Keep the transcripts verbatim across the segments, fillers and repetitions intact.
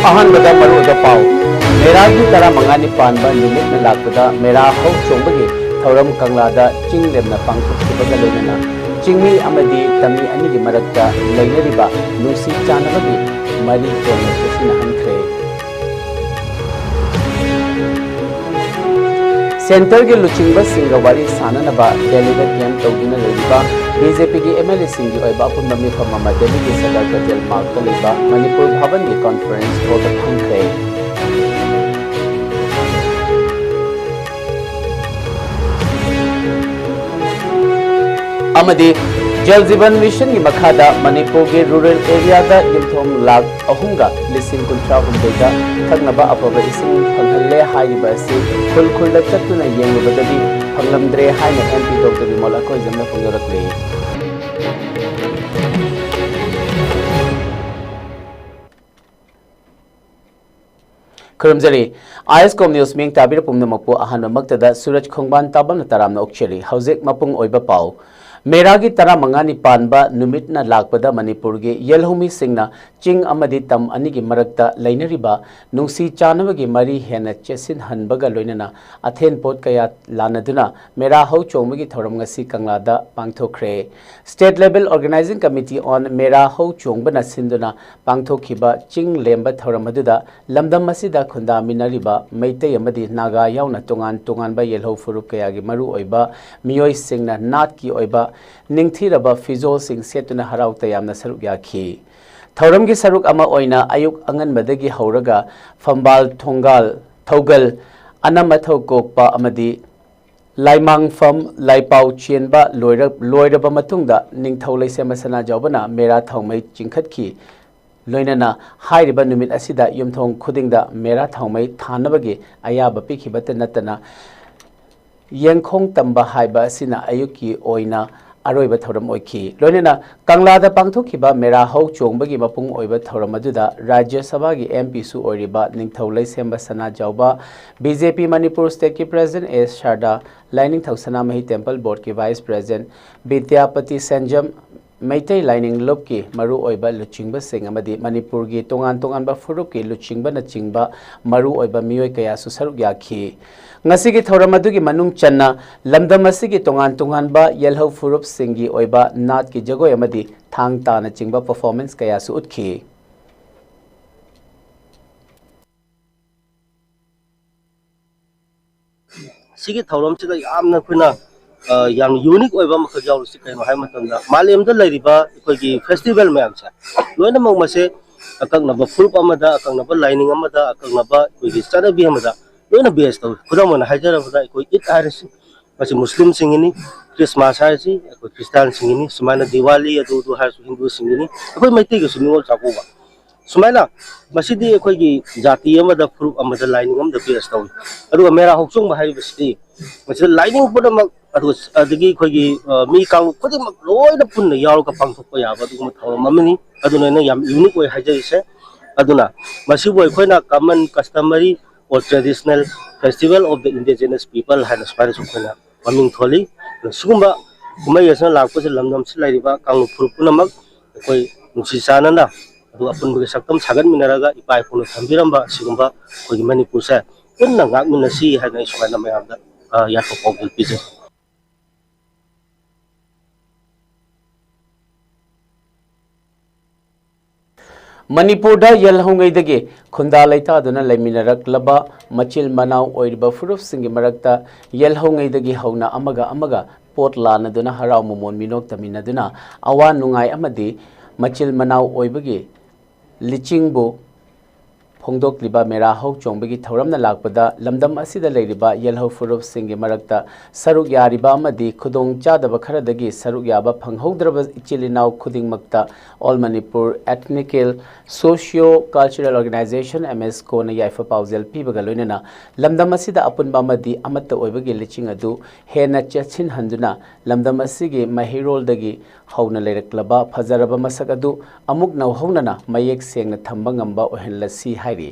ꯑꯍꯥꯟꯕꯗ ꯃꯔꯨꯑꯣꯏꯕ ꯄꯥꯎ꯫ ꯃꯦꯔꯥꯒꯤ ꯇꯔꯥꯃꯉꯥꯅꯤ ꯄꯥꯟꯕ ꯅꯨꯃꯤꯠꯅ ꯂꯥꯛꯄꯗ ꯃꯦꯔꯥ ꯍꯧ ꯆꯣꯡꯕꯒꯤ ꯊꯧꯔꯝ ꯀꯪꯂꯥꯗ ꯆꯤꯡ ꯂꯦꯝꯅ ꯄꯥꯡꯊꯣꯛꯈꯤꯕꯒ ꯂꯣꯏꯅꯅ ꯆꯤꯡꯃꯤ ꯑꯃꯗꯤ ꯇꯝꯃꯤ ꯑꯅꯤꯒꯤ ꯃꯔꯛꯇ ꯂꯩꯅꯔꯤꯕ ꯅꯨꯡꯁꯤ ꯆꯥꯟꯅꯕꯒꯤ ꯃꯔꯤ ꯍꯦꯟꯅ ꯆꯦꯠꯁꯤꯟꯅꯍꯟꯈ꯭ꯔꯦ꯫ ꯁꯦꯟꯇꯔꯒꯤ ꯂꯨꯆꯤꯡꯕꯁꯤꯡꯒ ꯋꯥꯔꯤ ꯁꯥꯅꯅꯕ ꯗꯦꯜꯂꯤꯗ ꯀꯦꯝꯞ ꯇꯧꯗꯨꯅ ꯂꯩꯔꯤꯕ ꯕꯤ ꯖꯦ ꯄꯤꯒꯤ ꯑꯦꯝ ꯑꯦꯜ ꯑꯦꯁꯤꯡꯒꯤ ꯑꯣꯏꯕ ꯑꯄꯨꯟꯕ ꯃꯤꯐꯝ ꯑꯃ ꯗꯦꯜꯂꯤꯒꯤ ꯁꯗꯔ ꯄꯇꯦꯜ ꯃꯥꯔꯒꯇ ꯂꯩꯕ ꯃꯅꯤꯄꯨꯔ ꯚꯕꯟꯒꯤ ꯀꯣꯟꯐꯔꯦꯟꯁ ꯍꯣꯜꯗ ꯐꯝꯈ꯭ꯔꯦ꯫ ꯑꯃꯗꯤ ꯖꯜ ꯖꯤꯕꯟ ꯃꯤꯁꯟꯒꯤ ꯃꯈꯥꯗ ꯃꯅꯤꯄꯨꯔꯒꯤ ꯔꯨꯔꯦꯜ ꯑꯦꯔꯤꯌꯥꯗ ꯌꯨꯝꯊꯣꯡ ꯂꯥꯈ ꯑꯍꯨꯝꯒ ꯂꯤꯁꯤꯡ ꯀꯨꯟꯊ꯭ꯔꯥ ꯍꯨꯝꯗꯣꯏꯗ ꯊꯛꯅꯕ ꯑꯐꯕ ꯏꯁꯤꯡ ꯐꯪꯍꯜꯂꯦ ꯍꯥꯏꯔꯤꯕ ꯑꯁꯤ ꯈꯨꯜ ꯈꯨꯜꯗ ꯆꯠꯇꯨꯅ ꯌꯦꯡꯂꯨꯕꯗꯗꯤ ꯐꯪꯂꯝꯗ꯭ꯔꯦ ꯍꯥꯏꯅ ꯑꯦꯝ ꯄꯤ ꯗꯣꯛꯇꯔ ꯕꯤꯃꯣꯜ ꯑꯩꯈꯣꯏꯖꯝꯅ ꯐꯣꯡꯗꯣꯔꯛꯂꯤ꯫ ꯈꯨꯔꯨꯝꯖꯔꯤ꯫ ꯑꯥꯏ ꯑꯦꯁ ꯀꯣꯝ ꯅ꯭ꯌꯨꯁ ꯃꯤꯌꯦꯡ ꯇꯥꯕꯤꯔ ꯄꯨꯝꯅꯃꯛꯄꯨ ꯑꯍꯥꯟꯕꯃꯛꯇꯗ ꯁꯨꯔꯖ ꯈꯣꯡꯕꯥꯟ ꯇꯥꯕꯝꯅ ꯇꯔꯥꯝꯅ ꯑꯣꯛꯆꯔꯤ꯫ ꯍꯧꯖꯤꯛ ꯃꯄꯨꯡ ꯑꯣꯏꯕ ꯄꯥꯎ꯫ ꯃꯦꯔꯥꯒꯤ ꯇꯔꯥꯃꯉꯥꯅꯤ ꯄꯥꯟꯕ ꯅꯨꯃꯤꯠꯅ ꯂꯥꯛꯄꯗ ꯃꯅꯤꯄꯨꯔꯒꯤ ꯌꯦꯜꯍꯧꯃꯤꯁꯤꯡꯅ ꯆꯤꯡ ꯑꯃꯗꯤ ꯇꯝ ꯑꯅꯤꯒꯤ ꯃꯔꯛꯇ ꯂꯩꯅꯔꯤꯕ ꯅꯨꯡꯁꯤ ꯆꯥꯟꯅꯕꯒꯤ ꯃꯔꯤ ꯍꯦꯟꯅ ꯆꯦꯠꯁꯤꯟꯍꯟꯕꯒ ꯂꯣꯏꯅꯅ ꯑꯊꯦꯟ ꯄꯣꯠ ꯀꯌꯥ ꯂꯥꯟꯅꯗꯨꯅ ꯃꯦꯔꯥ ꯍꯧ ꯆꯣꯡꯕꯒꯤ ꯊꯧꯔꯝ ꯉꯁꯤ ꯀꯪꯂꯥꯗ ꯄꯥꯡꯊꯣꯛꯈ꯭ꯔꯦ꯫ State Level Organizing Committee on ꯃꯦꯔꯥ ꯍꯧ ꯆꯣꯡꯕꯅ ꯁꯤꯟꯗꯨꯅ ꯄꯥꯡꯊꯣꯛꯈꯤꯕ ꯆꯤꯡ ꯂꯦꯝꯕ ꯊꯧꯔꯝ ꯑꯗꯨꯗ ꯂꯝꯗꯝ ꯑꯁꯤꯗ ꯈꯨꯟꯗꯥꯃꯤꯟꯅꯔꯤꯕ ꯃꯩꯇꯩ ꯑꯃꯗꯤ ꯅꯥꯒꯥ ꯌꯥꯎꯅ ꯇꯣꯉꯥꯟ ꯇꯣꯉꯥꯟꯕ ꯌꯦꯜꯍꯧ ꯐꯨꯔꯨꯞ ꯀꯌꯥꯒꯤ ꯃꯔꯨꯑꯣꯏꯕ ꯃꯤꯑꯣꯏꯁꯤꯡꯅ ꯅꯥꯠꯀꯤ ꯑꯣꯏꯕ ꯅꯤꯡꯊꯤꯔꯕ ꯐꯤꯖꯣꯜꯁꯤꯡ ꯁꯦꯠꯇꯨꯅ ꯍꯔꯥꯎ ꯇꯌꯥꯝꯅ ꯁꯔꯨꯛ ꯌꯥꯈꯤ꯫ ꯊꯧꯔꯝꯒꯤ ꯁꯔꯨꯛ ꯑꯃ ꯑꯣꯏꯅ ꯑꯌꯨꯛ ꯑꯉꯟꯕꯗꯒꯤ ꯍꯧꯔꯒ ꯐꯝꯕꯥꯜ ꯊꯣꯡꯒꯥꯜ, ꯊꯧꯒꯜ, ꯑꯅꯝ ꯑꯊꯧ ꯀꯣꯛꯄ ꯑꯃꯗꯤ ꯂꯥꯏꯃꯥꯡꯐꯝ ꯂꯥꯏꯄꯥꯎ ꯆꯦꯟꯕ ꯂꯣꯏꯔ-, ꯂꯣꯏꯔꯕ ꯃꯇꯨꯡꯗ ꯅꯤꯡꯊꯧ ꯂꯩꯁꯦꯝꯕ ꯁꯅꯥꯖꯥꯎꯕꯅ ꯃꯦꯔꯥ ꯊꯥꯎꯃꯩ ꯆꯤꯡꯈꯠꯈꯤ꯫ ꯂꯣꯏꯅꯅ ꯍꯥꯏꯔꯤꯕ ꯅꯨꯃꯤꯠ ꯑꯁꯤꯗ ꯌꯨꯝꯊꯣꯡ ꯈꯨꯗꯤꯡꯗ ꯃꯦꯔꯥ ꯊꯥꯎꯃꯩ ꯊꯥꯅꯕꯒꯤ ꯑꯌꯥꯕ ꯄꯤꯈꯤꯕꯇ ꯅꯠꯇꯅ, ꯌꯦꯡꯈꯣꯡ ꯇꯝꯕ ꯍꯥꯏꯕ ꯑꯁꯤꯅ ꯑꯌꯨꯛꯀꯤ ꯑꯣꯏꯅ ꯑꯔꯣꯏꯕ ꯊꯧꯔꯝ ꯑꯣꯏꯈꯤ꯫ ꯂꯣꯏꯅꯅ ꯀꯪꯂꯥꯗ ꯄꯥꯡꯊꯣꯛꯈꯤꯕ ꯃꯦꯔꯥ ꯍꯧ ꯆꯣꯡꯕꯒꯤ ꯃꯄꯨꯡ ꯑꯣꯏꯕ ꯊꯧꯔꯝ ꯑꯗꯨꯗ ꯔꯥꯖ꯭ꯌ ꯁꯚꯥꯒꯤ M P ꯁꯨ ꯑꯣꯏꯔꯤꯕ ꯅꯤꯡꯊꯧ ꯂꯩꯁꯦꯝꯕ ꯁꯅꯥꯖꯥꯎꯕ, B J P Manipur State ꯀꯤ President ꯑꯦꯁ ꯁꯥꯔꯗꯥ, ꯂꯥꯏꯅꯤꯡꯊꯧ ꯁꯅꯥꯃꯍꯤ Temple Board ꯀꯤ Vice President ꯕꯤꯗ꯭ꯌꯥꯄꯇꯤ ꯁꯦꯟꯖꯝ, ꯃꯩꯇꯩ ꯂꯥꯏꯅꯤꯡ ꯂꯨꯞꯀꯤ ꯃꯔꯨꯑꯣꯏꯕ ꯂꯨꯆꯤꯡꯕꯁꯤꯡ ꯑꯃꯗꯤ ꯃꯅꯤꯄꯨꯔꯒꯤ ꯇꯣꯉꯥꯟ ꯇꯣꯉꯥꯟꯕ ꯐꯨꯔꯨꯞꯀꯤ ꯂꯨꯆꯤꯡꯕꯅꯆꯤꯡꯕ ꯃꯔꯨꯑꯣꯏꯕ ꯃꯤꯑꯣꯏ ꯀꯌꯥꯁꯨ ꯁꯔꯨꯛ ꯌꯥꯈꯤ꯫ ꯉꯁꯤꯒꯤ ꯊꯧꯔꯝ ꯑꯗꯨꯒꯤ ꯃꯅꯨꯡ ꯆꯟꯅ ꯂꯝꯗꯝ ꯑꯁꯤꯒꯤ ꯇꯣꯉꯥꯟ ꯇꯣꯉꯥꯟꯕ ꯌꯦꯜꯍꯧ ꯐꯨꯔꯨꯞꯁꯤꯡꯒꯤ ꯑꯣꯏꯕ ꯅꯥꯠꯀꯤ ꯖꯒꯣꯏ ꯑꯃꯗꯤ ꯊꯥꯡ ꯇꯥꯅꯆꯤꯡꯕ performance ꯀꯌꯥꯁꯨ ꯎꯠꯈꯤ꯫ ꯁꯤꯒꯤ ꯊꯧꯔꯝꯁꯤꯗ ꯌꯥꯝꯅ ꯑꯩꯈꯣꯏꯅ, ꯑ, ꯌꯥꯝꯅ unique ꯑꯣꯏꯕ ꯑꯃꯈꯛ ꯌꯥꯎꯔꯤꯁꯤ ꯀꯩꯅꯣ ꯍꯥꯏꯕ ꯃꯇꯝꯗ, ꯃꯥꯂꯦꯝꯗ ꯂꯩꯔꯤꯕ ꯑꯩꯈꯣꯏꯒꯤ festival ꯃꯌꯥꯝꯁꯦ ꯂꯣꯏꯅꯃꯛ ꯃꯁꯦ ꯑꯀꯛꯅꯕ ꯐꯨꯔꯨꯞ ꯑꯃꯗ, ꯑꯀꯛꯅꯕ ꯂꯥꯏꯅꯤꯡ ꯑꯃꯗ, ꯑꯀꯛꯅꯕ ꯑꯩꯈꯣꯏꯒꯤ ꯆꯠꯅꯕꯤ ꯑꯃꯗ ꯂꯣꯏꯅ base ꯇꯧꯏ꯫ ꯈꯨꯗꯝ ꯑꯣꯏꯅ ꯍꯥꯏꯖꯔꯕꯗ, ꯑꯩꯈꯣꯏ ꯏꯗ ꯍꯥꯏꯔꯤꯁꯤ, ꯃꯁꯤ ꯃꯨꯁꯂꯤꯝꯁꯤꯡꯒꯤꯅꯤ, ꯈ꯭ꯔꯤꯁꯃꯥꯁ ꯍꯥꯏꯔꯤꯁꯤ ꯑꯩꯈꯣꯏ ꯈ꯭ꯔꯤꯁꯇꯥꯟꯁꯤꯡꯒꯤꯅꯤ, ꯁꯨꯃꯥꯏꯅ ꯗꯤꯋꯥꯂꯤ ꯑꯗꯨ ꯑꯗꯨ ꯍꯥꯏꯔꯁꯨ ꯍꯤꯟꯗꯨꯁꯤꯡꯒꯤꯅꯤ, ꯑꯩꯈꯣꯏ ꯃꯩꯇꯩꯒꯤꯁꯨ ꯅꯤꯉꯣꯜ ꯆꯥꯛꯀꯧꯕ꯫ ꯁꯨꯃꯥꯏꯅ ꯃꯁꯤꯗꯤ ꯑꯩꯈꯣꯏꯒꯤ ꯖꯥꯇꯤ ꯑꯃꯗ, ꯐꯨꯔꯨꯞ ꯑꯃꯗ, ꯂꯥꯏꯅꯤꯡ ꯑꯃꯗ base ꯇꯧꯏ꯫ ꯑꯗꯨꯒ ꯃꯦꯔꯥ ꯍꯧꯆꯣꯡꯕ ꯍꯥꯏꯔꯤꯕꯁꯤꯗꯤ ꯃꯁꯤꯗ ꯂꯥꯏꯅꯤꯡ ꯄꯨꯝꯅꯃꯛ, ꯑꯗꯨꯒ ꯑꯗꯒꯤ ꯑꯩꯈꯣꯏꯒꯤ, ꯑ, ꯃꯤ ꯀꯥꯡꯂꯨꯞ ꯈꯨꯗꯤꯡꯃꯛ ꯂꯣꯏꯅ ꯄꯨꯟꯅ ꯌꯥꯎꯔꯒ ꯄꯥꯡꯊꯣꯛꯄ ꯌꯥꯕ ꯑꯗꯨꯒꯨꯝꯕ ꯊꯧꯔꯝ ꯑꯃꯅꯤ꯫ ꯑꯗꯨꯅ ꯑꯩꯅ ꯌꯥꯝ unique ꯑꯣꯏ ꯍꯥꯏꯖꯔꯤꯁꯦ꯫ ꯑꯗꯨꯅ ꯃꯁꯤꯕꯨ ꯑꯩꯈꯣꯏꯅ common, customary or traditional festival of the indigenous people ꯍꯥꯏꯅ ꯁꯨꯃꯥꯏꯅꯁꯨ ꯑꯩꯈꯣꯏꯅ ꯃꯃꯤꯡ ꯊꯣꯜꯂꯤ꯫ ꯑꯗꯨꯅ ꯁꯤꯒꯨꯝꯕ ꯀꯨꯝꯍꯩ ꯑꯁꯤꯅ ꯂꯥꯛꯄꯁꯤꯗ ꯂꯝꯗꯝꯁꯤꯗ ꯂꯩꯔꯤꯕ ꯀꯥꯡꯂꯨꯞ ꯐꯨꯔꯨꯞ ꯄꯨꯝꯅꯃꯛ ꯑꯩꯈꯣꯏ ꯅꯨꯡꯁꯤ ꯆꯥꯟꯅꯅ ꯑꯗꯨꯒ ꯑꯄꯨꯟꯕꯒꯤ ꯁꯛꯇꯝ ꯁꯥꯒꯠꯃꯤꯟꯅꯔꯒ ꯏꯄꯥ ꯏꯄꯨꯅ ꯊꯝꯕꯤꯔꯝꯕ ꯑꯁꯤꯒꯨꯝꯕ ꯑꯩꯈꯣꯏꯒꯤ ꯃꯅꯤꯄꯨꯔꯁꯦ ꯄꯨꯟꯅ ꯉꯥꯛꯃꯤꯟꯅꯁꯤ ꯍꯥꯏꯅ ꯑꯩ ꯁꯨꯃꯥꯏꯅ ꯃꯌꯥꯝꯗ, ꯑ, ꯌꯥꯏꯐ ꯄꯥꯎꯖꯦꯜ ꯄꯤꯖꯩ꯫ ꯃꯅꯤꯄꯨꯔꯗ ꯌꯦꯜꯍꯧꯉꯩꯗꯒꯤ ꯈꯨꯟꯗꯥ ꯂꯩꯇꯥꯗꯨꯅ ꯂꯩꯃꯤꯟꯅꯔꯛꯂꯕ ꯃꯆꯤꯜ ꯃꯅꯥꯎ ꯑꯣꯏꯔꯤꯕ ꯐꯨꯔꯨꯞꯁꯤꯡꯒꯤ ꯃꯔꯛꯇ ꯌꯦꯜꯍꯧꯉꯩꯗꯒꯤ ꯍꯧꯅ ꯑꯃꯒ ꯑꯃꯒ ꯄꯣꯠ ꯂꯥꯟꯅꯗꯨꯅ ꯍꯔꯥꯎ ꯃꯃꯣꯟ ꯃꯤꯅꯣꯛ ꯇꯝꯃꯤꯟꯅꯗꯨꯅ ꯑꯋꯥ ꯅꯨꯡꯉꯥꯏ ꯑꯃꯗꯤ ꯃꯆꯤꯜ ꯃꯅꯥꯎ ꯑꯣꯏꯕꯒꯤ ꯂꯤꯆꯤꯡꯕꯨ ꯍꯣꯡꯗꯣꯛꯂꯤꯕ ꯃꯦꯔꯥ ꯍꯧ ꯆꯣꯡꯕꯒꯤ ꯊꯧꯔꯝꯅ ꯂꯥꯛꯄꯗ ꯂꯝꯗꯝ ꯑꯁꯤꯗ ꯂꯩꯔꯤꯕ ꯌꯦꯜꯍꯧ ꯐꯨꯔꯨꯞꯁꯤꯡꯒꯤ ꯃꯔꯛꯇ ꯁꯔꯨꯛ ꯌꯥꯔꯤꯕ ꯑꯃꯗꯤ ꯈꯨꯗꯣꯡ ꯆꯥꯗꯕ ꯈꯔꯗꯒꯤ ꯁꯔꯨꯛ ꯌꯥꯕ ꯐꯪꯍꯧꯗ꯭ꯔꯕ ꯏꯆꯤꯜ ꯏꯅꯥꯎ ꯈꯨꯗꯤꯡꯃꯛꯇ All Manipur Ethnical Socio Cultural Organization, M S ꯀꯣꯅ ꯌꯥꯏꯐ ꯄꯥꯎꯖꯦꯜ ꯄꯤꯕꯒ ꯂꯣꯏꯅꯅ ꯂꯝꯗꯝ ꯑꯁꯤꯗ ꯑꯄꯨꯟꯕ ꯑꯃꯗꯤ ꯑꯃꯠꯇ ꯑꯣꯏꯕꯒꯤ ꯂꯤꯆꯤꯡ ꯑꯗꯨ ꯍꯦꯟꯅ ꯆꯦꯠꯁꯤꯟꯍꯟꯗꯨꯅ ꯂꯝꯗꯝ ꯑꯁꯤꯒꯤ ꯃꯍꯩꯔꯣꯜꯗꯒꯤ ꯍꯧꯅ ꯂꯩꯔꯛꯂꯕ ꯐꯖꯔꯕ ꯃꯁꯛ ꯑꯗꯨ ꯑꯃꯨꯛ ꯅꯧꯍꯧꯅꯅ ꯃꯌꯦꯛ ꯁꯦꯡꯅ ꯊꯝꯕ ꯉꯝꯕ ꯑꯣꯏꯍꯜꯂꯁꯤ ꯍꯥꯏꯔꯤ꯫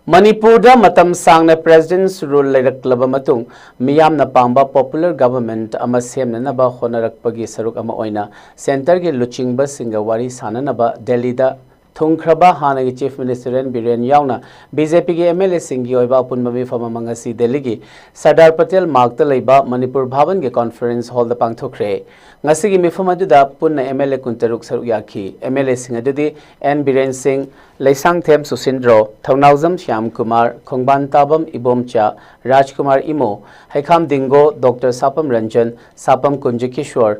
ꯃꯅꯤꯄꯨꯔꯗ ꯃꯇꯝ ꯁꯥꯡꯅ President's Rule ꯂꯩꯔꯛꯂꯕ ꯃꯇꯨꯡ, ꯃꯤꯌꯥꯝꯅ ꯄꯥꯝꯕ popular government ꯑꯃ ꯁꯦꯝꯅꯅꯕ ꯍꯣꯠꯅꯔꯛꯄꯒꯤ ꯁꯔꯨꯛ ꯑꯃ ꯑꯣꯏꯅ centreꯒꯤ ꯂꯨꯆꯤꯡꯕꯁꯤꯡꯒ ꯋꯥꯔꯤ ꯁꯥꯅꯅꯕ ꯗꯦꯜꯂꯤꯗ ꯊꯨꯡꯈ꯭ꯔꯕ ꯍꯥꯟꯅꯒꯤ Chief Minister ꯑꯦꯟ ꯕꯤꯔꯦꯟ ꯌꯥꯎꯅ ꯕꯤ ꯖꯦ ꯄꯤꯒꯤ ꯑꯦꯝ ꯑꯦꯜ ꯑꯦꯁꯤꯡꯒꯤ ꯑꯣꯏꯕ ꯑꯄꯨꯟꯕ ꯃꯤꯐꯝ ꯑꯃ ꯉꯁꯤ ꯗꯦꯜꯂꯤꯒꯤ ꯁꯔꯗꯥꯔ ꯄꯇꯦꯜ ꯃꯥꯔꯛꯇ ꯂꯩꯕ ꯃꯅꯤꯄꯨꯔ ꯚꯥꯕꯟꯒꯤ conference hallꯗ ꯄꯥꯡꯊꯣꯛꯈ꯭ꯔꯦ꯫ ꯉꯁꯤꯒꯤ ꯃꯤꯐꯝ ꯑꯗꯨꯗ ꯄꯨꯟꯅ ꯑꯦꯝ ꯑꯦꯜ ꯑꯦ ꯀꯨꯟꯇꯔꯨꯛ ꯁꯔꯨꯛ ꯌꯥꯈꯤ꯫ ꯑꯦꯝ ꯑꯦꯜ ꯑꯦꯁꯤꯡ ꯑꯗꯨꯗꯤ ꯑꯦꯟ ꯕꯤꯔꯦꯟ ꯁꯤꯡ, ꯂꯩꯁꯥꯡꯊꯦꯝ ꯁꯨꯁꯤꯟꯗ꯭ꯔꯣ, ꯊꯧꯅꯥꯎꯖꯝ ꯁ꯭ꯌꯥꯝ ꯀꯨꯃꯥꯔ, ꯈꯣꯡꯕꯥꯟ ꯇꯥꯕꯝ ꯏꯕꯣꯝꯆꯥ, ꯔꯥꯖꯀꯨꯃꯥꯔ ꯏꯃꯣ, ꯍꯩꯈꯥꯝ ꯗꯤꯡꯒꯣ, ꯗꯣꯛꯇꯔ ꯁꯥꯄꯝ ꯔꯟꯖꯟ, ꯁꯥꯄꯝ ꯀꯨꯟꯖ ꯀꯤꯁꯣꯔ,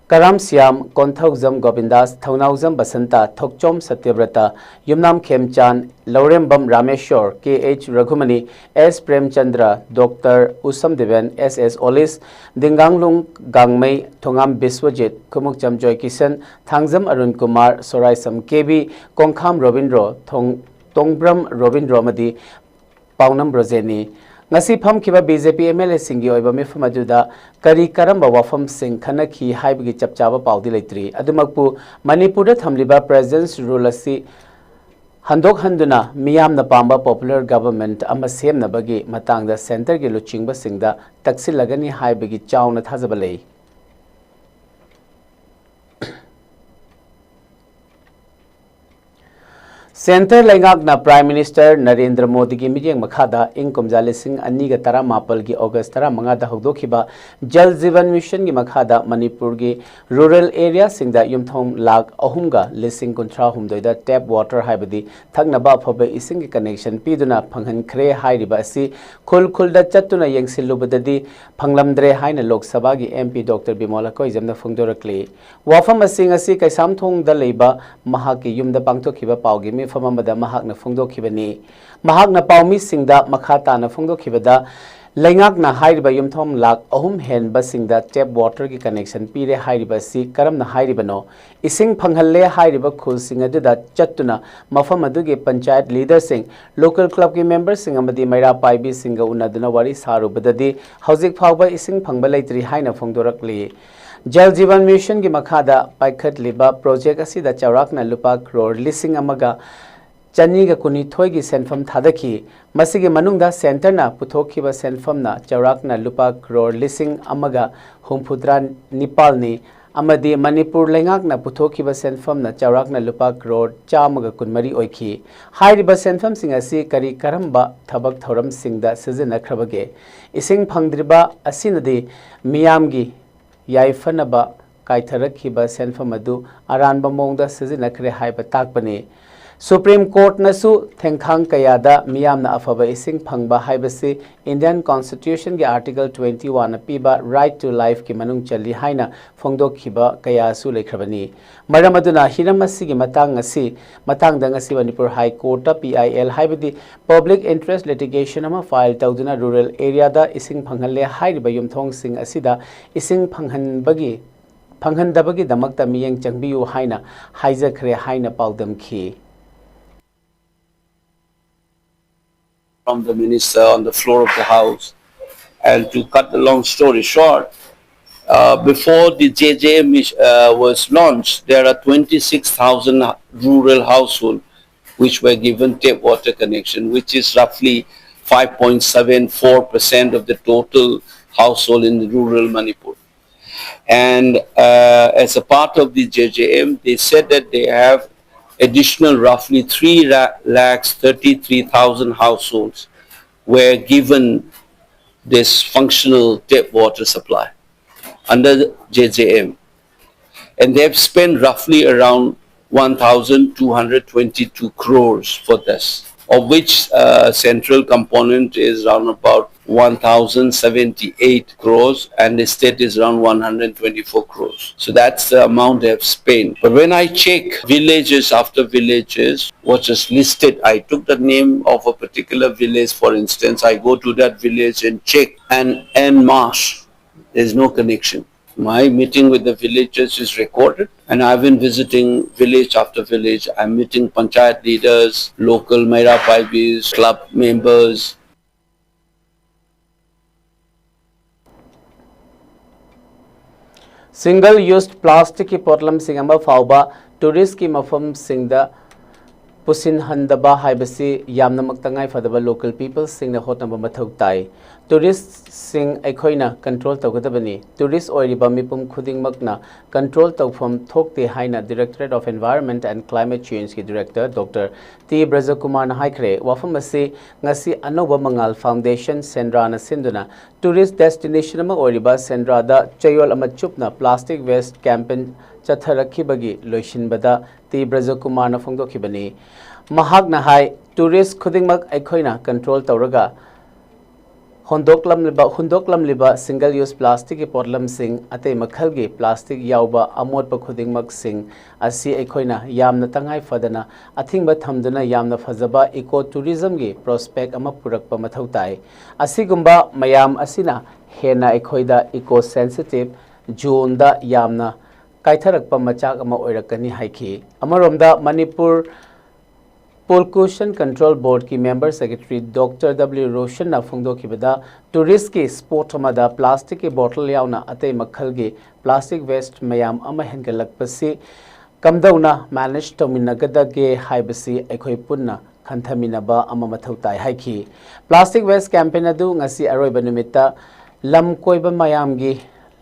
ꯀꯔꯥꯝ ꯁ꯭ꯌꯥꯝ, ꯀꯣꯟꯊꯧꯖꯝ ꯒꯣꯕꯤꯟꯗꯥꯁ, ꯊꯧꯅꯥꯎꯖꯝ ꯕꯁꯟꯇ, ꯊꯣꯛꯆꯣꯝ ꯁꯇ꯭ꯌꯕ꯭ꯔꯇ, ꯌꯨꯝꯅꯥꯝ ꯈꯦꯝꯆꯥꯟ, ꯂꯧꯔꯦꯝꯕꯝ ꯔꯥꯃꯦꯁꯣꯔ, ꯀꯦ ꯑꯩꯆ ꯔꯘꯨꯃꯅꯤ, ꯑꯦꯁ ꯄ꯭ꯔꯦꯝꯆꯟꯗ꯭ꯔ, ꯗꯣꯛꯇꯔ ꯎꯁꯝ ꯗꯦꯕꯦꯟ, ꯑꯦꯁ ꯑꯦꯁ ꯑꯣꯂꯤꯁ, ꯗꯤꯡꯒꯥꯡꯂꯨꯡ ꯒꯥꯡꯃꯩ, ꯊꯣꯉꯥꯝ ꯕꯤꯁ꯭ꯋꯖꯤꯠ, ꯈꯨꯃꯨꯛꯆꯝ ꯖꯣꯏꯀꯤꯁꯟ, ꯊꯥꯡꯖꯝ ꯑꯔꯨꯟ ꯀꯨꯃꯥꯔ, ꯁꯣꯔꯥꯏꯁꯝ ꯀꯦꯕꯤ, ꯀꯣꯡꯈꯥꯝ ꯔꯣꯕꯤꯟꯗ꯭ꯔꯣ, ꯊꯣꯡ-, ꯇꯣꯡꯕ꯭ꯔꯝ ꯔꯣꯕꯤꯟꯗ꯭ꯔꯣ ꯑꯃꯗꯤ ꯄꯥꯎꯅꯝ ꯔꯣꯖꯦꯟꯅꯤ꯫ ꯉꯁꯤ ꯐꯝꯈꯤꯕ B J P M L ꯑꯦꯁꯤꯡꯒꯤ ꯑꯣꯏꯕ ꯃꯤꯐꯝ ꯑꯗꯨꯗ ꯀꯔꯤ ꯀꯔꯝꯕ ꯋꯥꯐꯝꯁꯤꯡ ꯈꯟꯅꯈꯤ ꯍꯥꯏꯕꯒꯤ ꯆꯞ ꯆꯥꯕ ꯄꯥꯎꯗꯤ ꯂꯩꯇ꯭ꯔꯤ꯫ ꯑꯗꯨꯃꯛꯄꯨ, ꯃꯅꯤꯄꯨꯔꯗ ꯊꯝꯂꯤꯕ President's Rule ꯑꯁꯤ ꯍꯟꯗꯣꯛꯍꯟꯗꯨꯅ ꯃꯤꯌꯥꯝꯅ ꯄꯥꯝꯕ popular government ꯑꯃ ꯁꯦꯝꯅꯕꯒꯤ ꯃꯇꯥꯡꯗ centreꯒꯤ ꯂꯨꯆꯤꯡꯕꯁꯤꯡꯗ ꯇꯛꯁꯤꯜꯂꯒꯅꯤ ꯍꯥꯏꯕꯒꯤ ꯆꯥꯎꯅ ꯊꯥꯖꯕ ꯂꯩ꯫ ꯁꯦꯟꯇꯔ ꯂꯩꯉꯥꯛꯅ ꯄ꯭ꯔꯥꯏꯝ ꯃꯤꯅꯤꯁꯇꯔ ꯅꯔꯦꯟꯗ꯭ꯔ ꯃꯣꯗꯤꯒꯤ ꯃꯤꯠꯌꯦꯡ ꯃꯈꯥꯗ ꯏꯪ ꯀꯨꯝꯖꯥ ꯂꯤꯁꯤꯡ ꯑꯅꯤꯒ ꯇꯔꯥꯃꯥꯄꯜꯒꯤ ꯑꯣꯒꯁ ꯇꯔꯥꯃꯉꯥꯗ ꯍꯧꯗꯣꯛꯈꯤꯕ ꯖꯜ ꯖꯤꯕꯟ ꯃꯤꯁꯟꯒꯤ ꯃꯈꯥꯗ ꯃꯅꯤꯄꯨꯔꯒꯤ ꯔꯨꯔꯦꯜ ꯑꯦꯔꯤꯌꯥꯁꯤꯡꯗ ꯌꯨꯝꯊꯣꯡ ꯂꯥꯈ ꯑꯍꯨꯝꯒ ꯂꯤꯁꯤꯡ ꯀꯨꯟꯊ꯭ꯔꯥ ꯍꯨꯝꯗꯣꯏꯗ ꯇꯦꯞ ꯋꯥꯇꯔ, ꯍꯥꯏꯕꯗꯤ ꯊꯛꯅꯕ ꯑꯐꯕ ꯏꯁꯤꯡꯒꯤ ꯀꯅꯦꯛꯁꯟ ꯄꯤꯗꯨꯅ ꯐꯪꯍꯟꯈ꯭ꯔꯦ ꯍꯥꯏꯔꯤꯕ ꯑꯁꯤ ꯈꯨꯜ ꯈꯨꯜꯗ ꯆꯠꯇꯨꯅ ꯌꯦꯡꯁꯤꯜꯂꯨꯕꯗꯗꯤ ꯐꯪꯂꯝꯗ꯭ꯔꯦ ꯍꯥꯏꯅ ꯂꯣꯛ ꯁꯚꯥꯒꯤ ꯑꯦꯝ ꯄꯤ ꯗꯣꯛꯇꯔ ꯕꯤꯃꯣꯜ ꯑꯀꯣꯏꯖꯝꯅ ꯐꯣꯡꯗꯣꯔꯛꯂꯤ꯫ ꯋꯥꯐꯝ ꯑꯁꯤ ꯉꯁꯤ ꯀꯩꯁꯥꯝꯊꯣꯡꯗ ꯂꯩꯕ ꯃꯍꯥꯛꯀꯤ ꯌꯨꯝꯗ ꯄꯥꯡꯊꯣꯛꯈꯤꯕ ꯄꯥꯎꯒꯤ ꯃꯤꯐꯝ ꯑꯃꯗ ꯃꯍꯥꯛꯅ ꯐꯣꯡꯗꯣꯛꯈꯤꯕꯅꯤ꯫ ꯃꯍꯥꯛꯅ ꯄꯥꯎꯃꯤꯁꯤꯡꯗ ꯃꯈꯥ ꯇꯥꯅ ꯐꯣꯡꯗꯣꯛꯈꯤꯕꯗ, ꯂꯩꯉꯥꯛꯅ ꯍꯥꯏꯔꯤꯕ ꯌꯨꯝꯊꯣꯡ ꯂꯥꯈ ꯑꯍꯨꯝ ꯍꯦꯟꯕꯁꯤꯡꯗ ꯇꯦꯞ ꯋꯥꯇꯔꯒꯤ ꯀꯅꯦꯛꯁꯟ ꯄꯤꯔꯦ ꯍꯥꯏꯔꯤꯕ ꯑꯁꯤ ꯀꯔꯝꯅ ꯍꯥꯏꯔꯤꯕꯅꯣ? ꯏꯁꯤꯡ ꯐꯪꯍꯜꯂꯦ ꯍꯥꯏꯔꯤꯕ ꯈꯨꯜꯁꯤꯡ ꯑꯗꯨꯗ ꯆꯠꯇꯨꯅ ꯃꯐꯝ ꯑꯗꯨꯒꯤ ꯄꯟꯆꯥꯌꯠ ꯂꯤꯗꯔꯁꯤꯡ, ꯂꯣꯀꯦꯜ ꯀ꯭ꯂꯕꯀꯤ ꯃꯦꯝꯕꯔꯁꯤꯡ ꯑꯃꯗꯤ ꯃꯩꯔꯥ ꯄꯥꯏꯕꯤꯁꯤꯡꯒ ꯎꯅꯗꯨꯅ ꯋꯥꯔꯤ ꯁꯥꯔꯨꯕꯗꯗꯤ ꯍꯧꯖꯤꯛ ꯐꯥꯎꯕ ꯏꯁꯤꯡ ꯐꯪꯕ ꯂꯩꯇ꯭ꯔꯤ ꯍꯥꯏꯅ ꯐꯣꯡꯗꯣꯔꯛꯂꯤ꯫ ꯖꯜ ꯖꯤꯕꯟ ꯃꯤꯁꯟꯒꯤ ꯃꯈꯥꯗ ꯄꯥꯏꯈꯠꯂꯤꯕ ꯄ꯭ꯔꯣꯖꯦꯛ ꯑꯁꯤꯗ ꯆꯥꯎꯔꯥꯛꯅ ꯂꯨꯄꯥ ꯀ꯭ꯔꯣꯔ ꯂꯤꯁꯤꯡ ꯑꯃꯒ ꯆꯅꯤꯒ ꯀꯨꯟꯅꯤꯊꯣꯏꯒꯤ ꯁꯦꯟꯐꯝ ꯊꯥꯗꯈꯤ꯫ ꯃꯁꯤꯒꯤ ꯃꯅꯨꯡꯗ ꯁꯦꯟꯇꯔꯅ ꯄꯨꯊꯣꯛꯈꯤꯕ ꯁꯦꯟꯐꯝꯅ ꯆꯥꯎꯔꯥꯛꯅ ꯂꯨꯄꯥ ꯀ꯭ꯔꯣꯔ ꯂꯤꯁꯤꯡ ꯑꯃꯒ ꯍꯨꯝꯐꯨꯇꯔꯥ ꯅꯤꯄꯥꯜꯅꯤ, ꯑꯃꯗꯤ ꯃꯅꯤꯄꯨꯔ ꯂꯩꯉꯥꯛꯅ ꯄꯨꯊꯣꯛꯈꯤꯕ ꯁꯦꯟꯐꯝꯅ ꯆꯥꯎꯔꯥꯛꯅ ꯂꯨꯄꯥ ꯀ꯭ꯔꯣꯔ ꯆꯥꯝꯃꯒ ꯀꯨꯟꯃꯔꯤ ꯑꯣꯏꯈꯤ꯫ ꯍꯥꯏꯔꯤꯕ ꯁꯦꯟꯐꯝꯁꯤꯡ ꯑꯁꯤ ꯀꯔꯤ ꯀꯔꯝꯕ ꯊꯕꯛ ꯊꯧꯔꯝꯁꯤꯡꯗ ꯁꯤꯖꯤꯟꯅꯈ꯭ꯔꯕꯒꯦ? ꯏꯁꯤꯡ ꯐꯪꯗ꯭ꯔꯤꯕ ꯑꯁꯤꯅꯗꯤ ꯃꯤꯌꯥꯝꯒꯤ ꯌꯥꯏꯐꯅꯕ ꯀꯥꯏꯊꯔꯛꯈꯤꯕ ꯁꯦꯟꯐꯝ ꯑꯗꯨ ꯑꯔꯥꯟꯕ ꯃꯑꯣꯡꯗ ꯁꯤꯖꯤꯟꯅꯈ꯭ꯔꯦ ꯍꯥꯏꯕ ꯇꯥꯛꯄꯅꯤ꯫ ꯁꯨꯄ꯭ꯔꯤꯝ ꯀꯣꯔꯠꯅꯁꯨ ꯊꯦꯡꯈꯥꯡ ꯀꯌꯥꯗ ꯃꯤꯌꯥꯝꯅ ꯑꯐꯕ ꯏꯁꯤꯡ ꯐꯪꯕ ꯍꯥꯏꯕꯁꯤ ꯏꯟꯗꯤꯌꯟ ꯀꯣꯟꯁꯇꯤꯇ꯭ꯌꯨꯁꯟꯒꯤ ꯑꯥꯔꯇꯤꯀꯜ ꯇ꯭ꯋꯦꯟꯇꯤ ꯋꯥꯟꯅ ꯄꯤꯕ ꯔꯥꯏꯠ ꯇꯨ ꯂꯥꯏꯐꯀꯤ ꯃꯅꯨꯡ ꯆꯜꯂꯤ ꯍꯥꯏꯅ ꯐꯣꯡꯗꯣꯛꯈꯤꯕ ꯀꯌꯥꯁꯨ ꯂꯩꯈ꯭ꯔꯕꯅꯤ꯫ ꯃꯔꯝ ꯑꯗꯨꯅ ꯍꯤꯔꯝ ꯑꯁꯤꯒꯤ ꯃꯇꯥꯡ ꯑꯁꯤ, ꯃꯇꯥꯡꯗ ꯉꯁꯤ ꯃꯅꯤꯄꯨꯔ ꯍꯥꯏ ꯀꯣꯔꯠꯇ ꯄꯤ ꯑꯥꯏ ꯑꯦꯜ, ꯍꯥꯏꯕꯗꯤ ꯄꯕ꯭ꯂꯤꯛ ꯏꯟꯇꯔꯦꯁ ꯂꯤꯇꯤꯒꯦꯁꯟ ꯑꯃ ꯐꯥꯏꯜ ꯇꯧꯗꯨꯅ ꯔꯨꯔꯦꯜ ꯑꯦꯔꯤꯌꯥꯗ ꯏꯁꯤꯡ ꯐꯪꯍꯜꯂꯦ ꯍꯥꯏꯔꯤꯕ ꯌꯨꯝꯊꯣꯡꯁꯤꯡ ꯑꯁꯤꯗ ꯏꯁꯤꯡ ꯐꯪꯍꯟꯕꯒꯤ, ꯐꯪꯍꯟꯗꯕꯒꯤꯗꯃꯛꯇ ꯃꯤꯠꯌꯦꯡ ꯆꯪꯕꯤꯌꯨ ꯍꯥꯏꯅ ꯍꯥꯏꯖꯈ꯭ꯔꯦ ꯍꯥꯏꯅ ꯄꯥꯎꯗꯝꯈꯤ꯫ From the minister on the floor of the House. And to cut the long story short, uh, before the J J M is- uh, was launched, there are twenty-six thousand rural households which were given tap water connection, which is roughly five point seven four percent of the total household in rural Manipur. And uh, as a part of the J J M, they said that they have additional roughly three lakhs thirty-three thousand households were given this functional tap water supply under J J M. And they have spent roughly around one thousand two hundred twenty-two crores for this, of which uh, central component is around about one thousand seventy-eight crores and the state is around one hundred twenty-four crores. So that's the amount they have spent. But when I check villages after villages, what is listed, I took the name of a particular village, for instance, I go to that village and check, and en masse, there's no connection. My meeting with the villagers is recorded, and I've been visiting village after village. I'm meeting panchayat leaders, local Meira Paibis, club members. Single use plastic ꯀꯤ ꯄꯣꯠꯂꯝꯁꯤꯡ ꯑꯃ ꯐꯥꯎꯕ ꯇꯨꯔꯤꯁꯀꯤ ꯃꯐꯝꯁꯤꯡꯗ ꯄꯨꯁꯤꯟꯍꯟꯗꯕ ꯍꯥꯏꯕꯁꯤ ꯌꯥꯝꯅꯃꯛ ꯇꯉꯥꯏ ꯐꯗꯕ local peopleꯁꯤꯡꯅ ꯍꯣꯠꯅꯕ ꯃꯊꯧ ꯇꯥꯏ꯫ ꯇꯨꯔꯤꯁꯁꯤꯡ ꯑꯩꯈꯣꯏꯅ ꯀꯟꯇ꯭ꯔꯣꯜ ꯇꯧꯒꯗꯕꯅꯤ꯫ ꯇꯨꯔꯤꯁ ꯑꯣꯏꯔꯤꯕ ꯃꯤꯄꯨꯝ ꯈꯨꯗꯤꯡꯃꯛꯅ ꯀꯟꯇ꯭ꯔꯣꯜ ꯇꯧꯐꯝ ꯊꯣꯛꯇꯦ ꯍꯥꯏꯅ Directorate of Environment and Climate Changeꯀꯤ Director Doctor T ꯕ꯭ꯔꯖꯀꯨꯃꯥꯔꯅ ꯍꯥꯏꯈ꯭ꯔꯦ꯫ ꯋꯥꯐꯝ ꯑꯁꯤ ꯉꯁꯤ ꯑꯅꯧꯕ ꯃꯉꯥꯜ ꯐꯥꯎꯟꯗꯦꯁꯟ ꯁꯦꯟꯗ꯭ꯔꯥꯅ ꯁꯤꯟꯗꯨꯅ ꯇꯨꯔꯤꯁ ꯗꯦꯁꯇꯤꯅꯦꯁꯟ ꯑꯃ ꯑꯣꯏꯔꯤꯕ ꯁꯦꯟꯗ꯭ꯔꯥꯗ ꯆꯌꯣꯜ ꯑꯃ ꯆꯨꯞꯅ plastic waste campaign ꯆꯠꯊꯔꯛꯈꯤꯕꯒꯤ ꯂꯣꯏꯁꯤꯟꯕꯗ ꯇꯤ ꯕ꯭ꯔꯖꯀꯨꯃꯥꯔꯅ ꯐꯣꯡꯗꯣꯛꯈꯤꯕꯅꯤ꯫ ꯃꯍꯥꯛꯅ ꯍꯥꯏ, ꯇꯨꯔꯤꯁ ꯈꯨꯗꯤꯡꯃꯛ ꯑꯩꯈꯣꯏꯅ ꯀꯟꯇ꯭ꯔꯣꯜ ꯇꯧꯔꯒ ꯍꯣꯟꯗꯣꯛꯂꯝꯂꯤꯕ ꯍꯨꯟꯗꯣꯛꯂꯝꯂꯤꯕ ꯁꯤꯡꯒꯜ ꯌꯨꯁ ꯄ꯭ꯂꯥꯁꯇꯤꯛꯀꯤ ꯄꯣꯠꯂꯝꯁꯤꯡ, ꯑꯇꯩ ꯃꯈꯜꯒꯤ ꯄ꯭ꯂꯥꯁꯇꯤꯛ ꯌꯥꯎꯕ ꯑꯃꯣꯠꯄ ꯈꯨꯗꯤꯡꯃꯛꯁꯤꯡ ꯑꯁꯤ ꯑꯩꯈꯣꯏꯅ ꯌꯥꯝꯅ ꯇꯉꯥꯏ ꯐꯗꯅ ꯑꯊꯤꯡꯕ ꯊꯝꯗꯨꯅ ꯌꯥꯝꯅ ꯐꯖꯕ ꯏꯀꯣ ꯇꯨꯔꯤꯖꯝꯒꯤ ꯄ꯭ꯔꯣꯁꯄꯦꯛ ꯑꯃ ꯄꯨꯔꯛꯄ ꯃꯊꯧ ꯇꯥꯏ꯫ ꯑꯁꯤꯒꯨꯝꯕ ꯃꯌꯥꯝ ꯑꯁꯤꯅ ꯍꯦꯟꯅ ꯑꯩꯈꯣꯏꯗ ꯏꯀꯣ ꯁꯦꯟꯁꯤꯇꯤꯞ ꯖꯣꯟꯗ ꯌꯥꯝꯅ ꯀꯥꯏꯊꯔꯛꯄ ꯃꯆꯥꯛ ꯑꯃ ꯑꯣꯏꯔꯛꯀꯅꯤ ꯍꯥꯏꯈꯤ꯫ ꯑꯃꯔꯣꯝꯗ Manipur Pollution Control Boardꯀꯤ member secretary Doctor W ꯔꯣꯁꯟꯅ ꯐꯣꯡꯗꯣꯛꯈꯤꯕꯗ, ꯇꯨꯔꯤꯁꯀꯤ ꯁ꯭ꯄꯣꯠ ꯑꯃꯗ ꯄ꯭ꯂꯥꯁꯇꯤꯛꯀꯤ ꯕꯣꯇꯜ ꯌꯥꯎꯅ ꯑꯇꯩ ꯃꯈꯜꯒꯤ ꯄ꯭ꯂꯥꯁꯇꯤꯛ ꯋꯦꯁ꯭ꯠ ꯃꯌꯥꯝ ꯑꯃ ꯍꯦꯟꯒꯠꯂꯛꯄꯁꯤ ꯀꯝꯗꯧꯅ ꯃꯦꯅꯦꯖ ꯇꯧꯃꯤꯟꯅꯒꯗꯒꯦ ꯍꯥꯏꯕꯁꯤ ꯑꯩꯈꯣꯏ ꯄꯨꯟꯅ ꯈꯟꯊꯃꯤꯟꯅꯕ ꯑꯃ ꯃꯊꯧ ꯇꯥꯏ ꯍꯥꯏꯈꯤ꯫ ꯄ꯭ꯂꯥꯁꯇꯤꯛ ꯋꯦꯁ꯭ꯠ ꯀꯦꯝꯄꯦꯟ ꯑꯗꯨ ꯉꯁꯤ ꯑꯔꯣꯏꯕ ꯅꯨꯃꯤꯠꯇ ꯂꯝ ꯀꯣꯏꯕ ꯃꯌꯥꯝꯒꯤ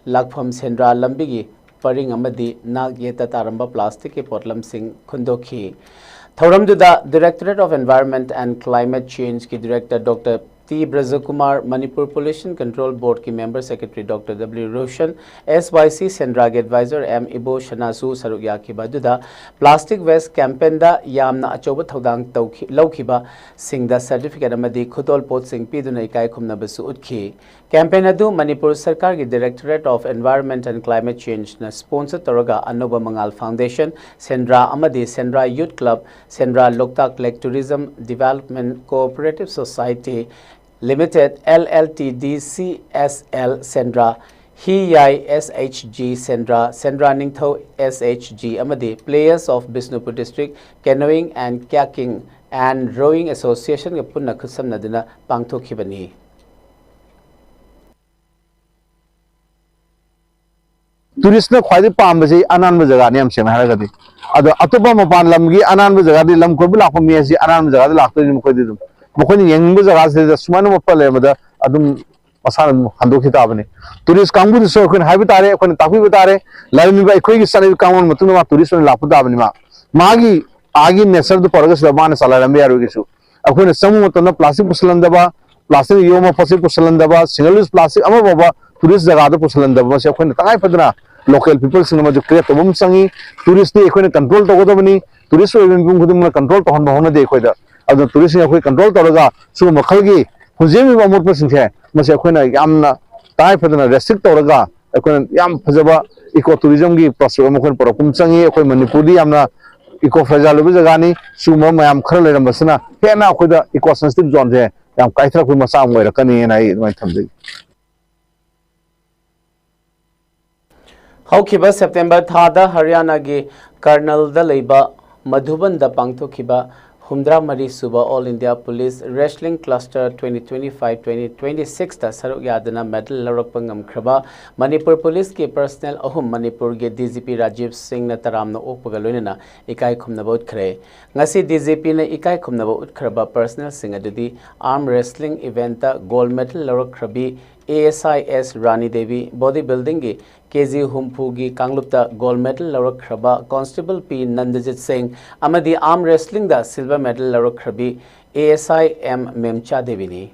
ꯂꯥꯛꯐꯝ ꯁꯦꯟꯗ꯭ꯔꯥ ꯂꯝꯕꯤꯒꯤ ꯄꯔꯤꯡ ꯑꯃꯗꯤ ꯅꯥꯛ ꯌꯦꯠꯇ ꯇꯥꯔꯝꯕ ꯄ꯭ꯂꯥꯁꯇꯤꯛꯀꯤ ꯄꯣꯠꯂꯝꯁꯤꯡ ꯈꯨꯟꯗꯣꯛꯈꯤ꯫ ꯊꯧꯔꯝꯗꯨꯗ Directorate of Environment and Climate Change ꯀꯤ Director Doctor T Brajkumar, Manipur Pollution Control Board ꯀꯤ Member Secretary Doctor W Roshan, S Y C ꯁꯦꯟꯗ꯭ꯔꯥꯒꯤ Advisor M ꯏꯕꯣꯁꯅꯥꯁꯨ ꯁꯔꯨꯛ ꯌꯥꯈꯤꯕ ꯑꯗꯨꯗ plastic waste campaign ꯗ ꯌꯥꯝꯅ ꯑꯆꯧꯕ ꯊꯧꯗꯥꯡ ꯇꯧꯈꯤ-, ꯂꯧꯈꯤꯕꯁꯤꯡꯗ certificate ꯑꯃꯗꯤ ꯈꯨꯗꯣꯜ ꯄꯣꯠꯁꯤꯡ ꯄꯤꯗꯨꯅ ꯏꯀꯥꯏ ꯈꯨꯝꯅꯕꯁꯨ ꯎꯠꯈꯤ꯫ Campaign ꯑꯗꯨ ꯃꯅꯤꯄꯨꯔ ꯁꯔꯀꯥꯔꯒꯤ Directorate of Environment and Climate Change ꯅ sponsor ꯇꯧꯔꯒ ꯑꯅꯧꯕ ꯃꯉꯥꯜ Foundation, ꯁꯦꯟꯗ꯭ꯔꯥ ꯑꯃꯗꯤ ꯁꯦꯟꯗ꯭ꯔꯥ Youth Club, ꯁꯦꯟꯗ꯭ꯔꯥ Loktak Lake Tourism Development Cooperative Society Limited, L L T D C S L ꯁꯦꯟꯗ꯭ꯔꯥ, ꯍꯤ ꯌꯥꯏ S H G ꯁꯦꯟꯗ꯭ꯔꯥ, ꯁꯦꯟꯗ꯭ꯔꯥ ꯅꯤꯡꯊꯧ S H G ꯑꯃꯗꯤ Players of Bishnupur District Canoeing and Kayaking and Rowing Association ꯒ ꯄꯨꯟꯅ ꯈꯨꯠꯁꯝꯅꯗꯨꯅ ꯄꯥꯡꯊꯣꯛꯈꯤꯕꯅꯤ꯫ Tourist ꯅ ꯈ꯭ꯋꯥꯏꯗꯩ ꯄꯥꯝꯕꯁꯤ ꯑꯅꯥꯟꯕ ꯖꯒꯥꯅꯤ, ꯌꯥꯝ ꯁꯦꯡꯅ ꯍꯥꯏꯔꯒꯗꯤ꯫ ꯑꯗꯣ ꯑꯇꯣꯞꯄ ꯃꯄꯥꯟ ꯂꯝꯒꯤ ꯑꯅꯥꯟꯕ ꯖꯒꯥꯗꯤ, ꯂꯝ ꯀꯣꯏꯕ ꯂꯥꯛꯄ ꯃꯤ ꯑꯁꯤ ꯑꯅꯥꯟꯕ ꯖꯒꯥꯗ ꯂꯥꯛꯇꯣꯏꯅꯤ꯫ ꯃꯈꯣꯏꯗꯤ ꯑꯗꯨꯝ, ꯃꯈꯣꯏꯅ ꯌꯦꯡꯅꯤꯡꯕ ꯖꯒꯥꯁꯤꯗ ꯁꯨꯃꯥꯏꯅ ꯃꯐꯝ ꯂꯩꯔꯝꯕꯗ ꯑꯗꯨꯝ ꯃꯁꯥꯅ ꯑꯗꯨꯝ ꯍꯟꯗꯣꯛꯈꯤ ꯇꯥꯕꯅꯤ꯫ Tourist ꯀꯥꯡꯕꯨꯗꯁꯨ ꯑꯩꯈꯣꯏꯅ ꯍꯥꯏꯕ ꯇꯥꯔꯦ, ꯑꯩꯈꯣꯏꯅ ꯇꯥꯛꯄꯤꯕ ꯇꯥꯔꯦ꯫ ꯂꯩꯔꯝꯃꯤꯕ ꯑꯩꯈꯣꯏꯒꯤ ꯆꯠꯅꯕꯤ ꯀꯥꯡꯂꯣꯟ ꯃꯇꯨꯡꯗ ꯃꯥ tourist ꯑꯣꯏꯅ ꯂꯥꯛꯄ ꯇꯥꯕꯅꯤ꯫ ꯃꯥ, ꯃꯥꯒꯤ ꯑꯥꯒꯤ nature ꯗꯨ ꯄꯨꯔꯛꯑꯒ ꯁꯤꯗ ꯃꯥꯅ ꯆꯂꯥꯏꯔꯝꯕ ꯌꯥꯔꯣꯏ ꯀꯩꯁꯨ꯫ ꯑꯩꯈꯣꯏꯅ ꯆꯪꯕ ꯃꯇꯝꯗ plastic ꯄꯨꯁꯤꯜꯍꯟꯗꯕ, plastic ꯅ ꯌꯣꯝꯕ ꯄꯣꯠꯆꯩ ꯄꯨꯁꯤꯜꯍꯟꯗꯕ, single use plastic ꯑꯃ ꯐꯥꯎꯕ tourist ꯖꯒꯥꯗ ꯄꯨꯁꯤꯜꯍꯟꯗꯕ, ꯃꯁꯤ ꯑꯩꯈꯣꯏꯅ ꯇꯉꯥꯏ ꯐꯗꯅ local people ꯁꯤꯡꯅ ꯃꯗꯨ create ꯇꯧꯕ ꯑꯃ ꯆꯪꯉꯤ꯫ Tourist ꯇꯤ ꯑꯩꯈꯣꯏꯅ control ꯇꯧꯒꯗꯕꯅꯤ꯫ Tourist ꯑꯣꯏꯕ ꯃꯤꯄꯨꯝ ꯈꯨꯗꯤꯡꯃꯛꯅ control ꯇꯧꯍꯟꯕ ꯍꯧꯅꯗꯦ ꯑꯩꯈꯣꯏꯗ꯫ ꯑꯗꯨꯅ tourist ꯁꯤꯡ ꯑꯩꯈꯣꯏ control ꯇꯧꯔꯒ ꯁꯤꯒꯨꯝꯕ ꯃꯈꯜꯒꯤ ꯍꯨꯟꯖꯦꯝꯃꯤꯕ ꯑꯃꯣꯠꯄꯁꯤꯡꯁꯦ, ꯃꯁꯤ ꯑꯩꯈꯣꯏꯅ ꯌꯥꯝꯅ ꯇꯉꯥꯏ ꯐꯗꯅ restrict ꯇꯧꯔꯒ ꯑꯩꯈꯣꯏꯅ ꯌꯥꯝ ꯐꯖꯕ eco tourism ꯒꯤ prospect ꯑꯃ ꯑꯩꯈꯣꯏꯅ ꯄꯨꯔꯛꯄ ꯑꯃ ꯆꯪꯉꯤ꯫ ꯑꯩꯈꯣꯏ ꯃꯅꯤꯄꯨꯔꯗꯤ ꯌꯥꯝꯅ eco fragile ꯑꯣꯏꯕ ꯖꯒꯥꯅꯤ꯫ ꯁꯤꯒꯨꯝꯕ ꯃꯌꯥꯝ ꯈꯔ ꯂꯩꯔꯝꯕꯁꯤꯅ ꯍꯦꯟꯅ ꯑꯩꯈꯣꯏꯗ eco sensitive zone ꯁꯦ ꯌꯥꯝ ꯀꯥꯏꯊꯔꯛꯄꯒꯤ ꯃꯆꯥꯛ ꯑꯃ ꯑꯣꯏꯔꯛꯀꯅꯤꯅ ꯑꯩ ꯑꯗꯨꯃꯥꯏꯅ ꯊꯝꯖꯒꯦ꯫ ꯍꯧꯈꯤꯕ September ꯊꯥꯗ ꯍꯔꯤꯌꯥꯅꯥꯒꯤ ꯀꯔꯅꯜꯗ ꯂꯩꯕ ꯃꯙꯨꯕꯟꯗ ꯄꯥꯡꯊꯣꯛꯈꯤꯕ ꯍꯨꯝꯗ꯭ꯔꯥ ꯃꯔꯤ ꯁꯨꯕ All India Police Wrestling Cluster twenty twenty five twenty twenty six ꯇ ꯁꯔꯨꯛ ꯌꯥꯗꯨꯅ medal ꯂꯧꯔꯛꯄ ꯉꯝꯈ꯭ꯔꯕ ꯃꯅꯤꯄꯨꯔ Police ꯀꯤ personnel ꯑꯍꯨꯝ ꯃꯅꯤꯄꯨꯔꯒꯤ D G P ꯔꯥꯖꯤꯕ ꯁꯤꯡꯅ ꯇꯔꯥꯝꯅ ꯑꯣꯛꯄꯒ ꯂꯣꯏꯅꯅ ꯏꯀꯥꯏ ꯈꯨꯝꯅꯕ ꯎꯠꯈ꯭ꯔꯦ꯫ ꯉꯁꯤ D G P ꯅ ꯏꯀꯥꯏ ꯈꯨꯝꯅꯕ ꯎꯠꯈ꯭ꯔꯕ personnel ꯁꯤꯡ ꯑꯗꯨꯗꯤ arm wrestling event ꯇ gold medal ꯂꯧꯔꯛꯈ꯭ꯔꯕꯤ A S I S Rani Devi, body ꯕꯤꯜꯗꯤꯡꯒꯤ ꯀꯦ ꯖꯤ ꯍꯨꯝꯐꯨꯒꯤ ꯀꯥꯡꯂꯨꯞꯇ ꯒꯣꯜꯗ ꯃꯦꯗꯜ ꯂꯧꯔꯛꯈ꯭ꯔꯕ ꯀꯣꯟꯁꯇꯦꯕꯜ ꯄꯤ ꯅꯟꯗꯖꯤꯠ ꯁꯤꯡ ꯑꯃꯗꯤ ꯑꯥꯔꯝ ꯔꯦꯁꯂꯤꯡꯗ ꯁꯤꯜꯚꯔ ꯃꯦꯗꯜ ꯂꯧꯔꯛꯈ꯭ꯔꯕꯤ A S I M Memcha ꯗꯦꯕꯤꯅꯤ꯫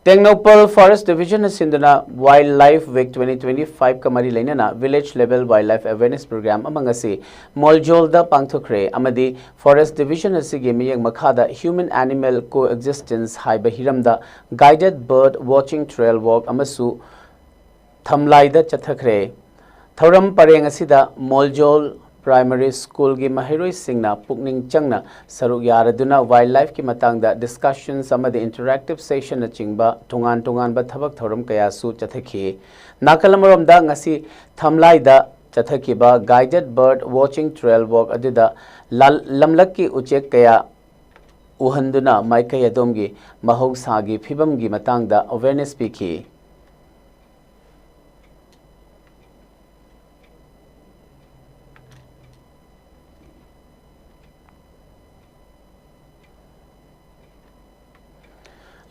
ꯇꯦꯡꯅꯧꯄꯜ ꯐꯣꯔꯦꯁ ꯗꯤꯕꯤꯖꯟꯅ ꯁꯤꯟꯗꯨꯅ Wildlife Week twenty twenty-five ꯀ ꯃꯔꯤ ꯂꯩꯅꯅ village level wildlife awareness program ꯑꯃ ꯉꯁꯤ ꯃꯣꯜꯖꯣꯜꯗ ꯄꯥꯡꯊꯣꯛꯈ꯭ꯔꯦ ꯑꯃꯗꯤ ꯐꯣꯔꯦꯁ ꯗꯤꯕꯤꯖꯟ ꯑꯁꯤꯒꯤ ꯃꯤꯠꯌꯦꯡ ꯃꯈꯥꯗ human animal coexistence ꯍꯥꯏꯕ ꯍꯤꯔꯝꯗ guided bird watching trail walk ꯑꯃꯁꯨ ꯊꯝꯂꯥꯏꯗ ꯆꯠꯊꯈ꯭ꯔꯦ꯫ ꯊꯧꯔꯝ ꯄꯔꯦꯡ ꯑꯁꯤꯗ ꯃꯣꯜꯖꯣꯜ ꯄ꯭ꯔꯥꯏꯃꯔꯤ ꯁ꯭ꯀꯨꯜꯒꯤ ꯃꯍꯩꯔꯣꯏꯁꯤꯡꯅ ꯄꯨꯛꯅꯤꯡ ꯆꯪꯅ ꯁꯔꯨꯛ ꯌꯥꯔꯗꯨꯅ ꯋꯥꯏꯜꯗ ꯂꯥꯏꯐꯀꯤ ꯃꯇꯥꯡꯗ ꯗꯤꯁꯀꯁꯟꯁ ꯑꯃꯗꯤ ꯏꯟꯇꯔꯦꯛꯇꯤꯚ ꯁꯦꯁꯟꯅꯆꯤꯡꯕ ꯇꯣꯉꯥꯟ ꯇꯣꯉꯥꯟꯕ ꯊꯕꯛ ꯊꯧꯔꯝ ꯀꯌꯥꯁꯨ ꯆꯠꯊꯈꯤ꯫ ꯅꯥꯀꯜ ꯑꯃꯔꯣꯝꯗ ꯉꯁꯤ ꯊꯝꯂꯥꯏꯗ ꯆꯠꯊꯈꯤꯕ guided bird watching trail walk ꯑꯗꯨꯗ ꯂꯥꯜ-, ꯂꯝꯂꯛꯀꯤ ꯎꯆꯦꯛ ꯀꯌꯥ ꯎꯍꯟꯗꯨꯅ ꯃꯥꯏꯀꯩ ꯑꯗꯣꯝꯒꯤ ꯃꯍꯧꯁꯥꯒꯤ ꯐꯤꯕꯝꯒꯤ ꯃꯇꯥꯡꯗ ꯑꯦꯋꯦꯌꯔꯅꯦꯁ ꯄꯤꯈꯤ꯫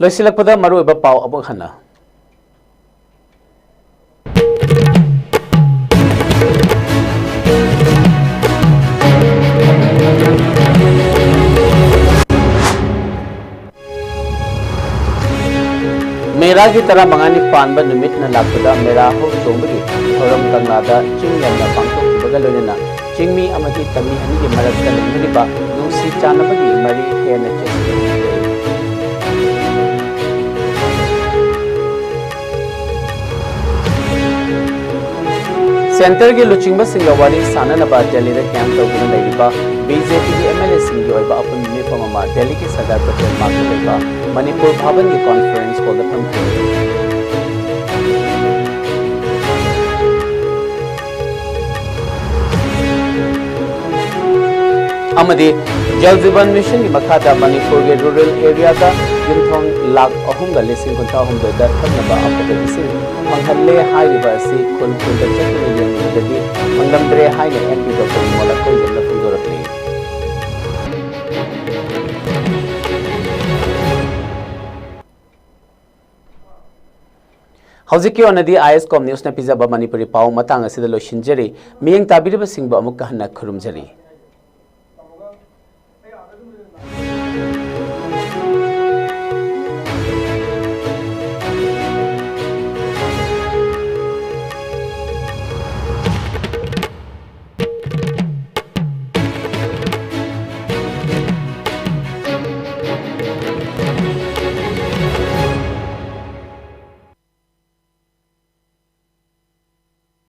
ꯂꯣꯏꯁꯤꯜꯂꯛꯄꯗ ꯃꯔꯨꯑꯣꯏꯕ ꯄꯥꯎ ꯑꯃꯨꯛ ꯍꯟꯅ꯫ ꯃꯦꯔꯥꯒꯤ ꯇꯔꯥꯃꯉꯥꯅꯤ ꯄꯥꯟꯕ ꯅꯨꯃꯤꯠꯅ ꯂꯥꯛꯄꯗ ꯃꯦꯔꯥ ꯍꯧ ꯆꯣꯡꯕꯒꯤ ꯊꯧꯔꯝ ꯀꯪꯂꯥꯗ ꯆꯤꯡ ꯌꯥꯝꯅ ꯄꯥꯡꯊꯣꯛꯈꯤꯕꯒ ꯂꯣꯏꯅꯅ ꯆꯤꯡꯃꯤ ꯑꯃꯗꯤ ꯇꯝꯃꯤ ꯑꯅꯤꯒꯤ ꯃꯔꯛꯇ ꯂꯩꯅꯔꯤꯕ ꯅꯨꯡꯁꯤ ꯆꯥꯟꯅꯕꯒꯤ ꯃꯔꯤ ꯍꯦꯟꯅ ꯆꯦꯠꯁꯤꯟꯈꯤ꯫ ꯁꯦꯟꯇꯔꯒꯤ ꯂꯨꯆꯤꯡꯕꯁꯤꯡꯒ ꯋꯥꯔꯤ ꯁꯥꯟꯅꯅꯕ ꯗꯦꯜꯂꯤꯗ ꯀꯦꯝꯞ ꯇꯧꯗꯨꯅ ꯂꯩꯔꯤꯕ ꯕꯤ ꯖꯦ ꯄꯤꯒꯤ ꯑꯦꯝ ꯑꯦꯜ ꯑꯦꯁꯤꯡꯒꯤ ꯑꯣꯏꯕ ꯑꯄꯨꯟꯕ ꯃꯤꯐꯝ ꯑꯃ ꯗꯦꯜꯂꯤꯒꯤ ꯁꯔꯗꯥꯔ ꯄꯇꯦꯜ ꯃꯥꯔꯛꯇ ꯂꯩꯕ ꯃꯅꯤꯄꯨꯔ ꯚꯥꯕꯟꯒꯤ ꯀꯣꯟꯐꯔꯦꯟꯁ ꯍꯣꯜꯗ ꯐꯝꯈꯤ꯫ ꯑꯃꯗꯤ ꯖꯜ ꯖꯤꯕꯟ ꯃꯤꯁꯟꯒꯤ ꯃꯈꯥꯗ ꯃꯅꯤꯄꯨꯔꯒꯤ ꯔꯨꯔꯦꯜ ꯑꯦꯔꯤꯌꯥꯗ ꯌꯨꯝꯊꯣꯡ ꯂꯥꯈ ꯑꯍꯨꯝꯒ ꯂꯤꯁꯤꯡ ꯀꯨꯟꯊ꯭ꯔꯥ ꯍꯨꯝꯗꯣꯏꯗ ꯊꯛꯅꯕ ꯑꯐꯕ ꯏꯁꯤꯡ ꯐꯪꯍꯜꯂꯦ ꯍꯥꯏꯔꯤꯕ ꯑꯁꯤ ꯈꯨꯜ ꯈꯨꯜꯗ ꯆꯠꯇꯨꯅ ꯌꯦꯡꯂꯨꯕꯗꯗꯤ ꯐꯪꯂꯝꯗ꯭ꯔꯦ ꯍꯥꯏꯅ ꯑꯦꯝ ꯄꯤ ꯗꯣꯛꯇꯔ ꯅꯤꯃꯣꯜ ꯑꯀꯣꯏꯖꯝꯅ ꯐꯣꯡꯗꯣꯔꯛꯂꯤ꯫ ꯍꯧꯖꯤꯛꯀꯤ ꯑꯣꯏꯅꯗꯤ ꯑꯥꯏ ꯑꯦꯁ ꯀꯣꯝ ꯅ꯭ꯌꯨꯁꯅ ꯄꯤꯖꯕ ꯃꯅꯤꯄꯨꯔꯤ ꯄꯥꯎ ꯃꯇꯥꯡ ꯑꯁꯤꯗ ꯂꯣꯏꯁꯤꯟꯖꯔꯤ꯫ ꯃꯤꯠꯌꯦꯡ ꯇꯥꯕꯤꯔꯤꯕꯁꯤꯡꯕꯨ ꯑꯃꯨꯛꯀ ꯍꯟꯅ ꯈꯨꯔꯨꯝꯖꯔꯤ꯫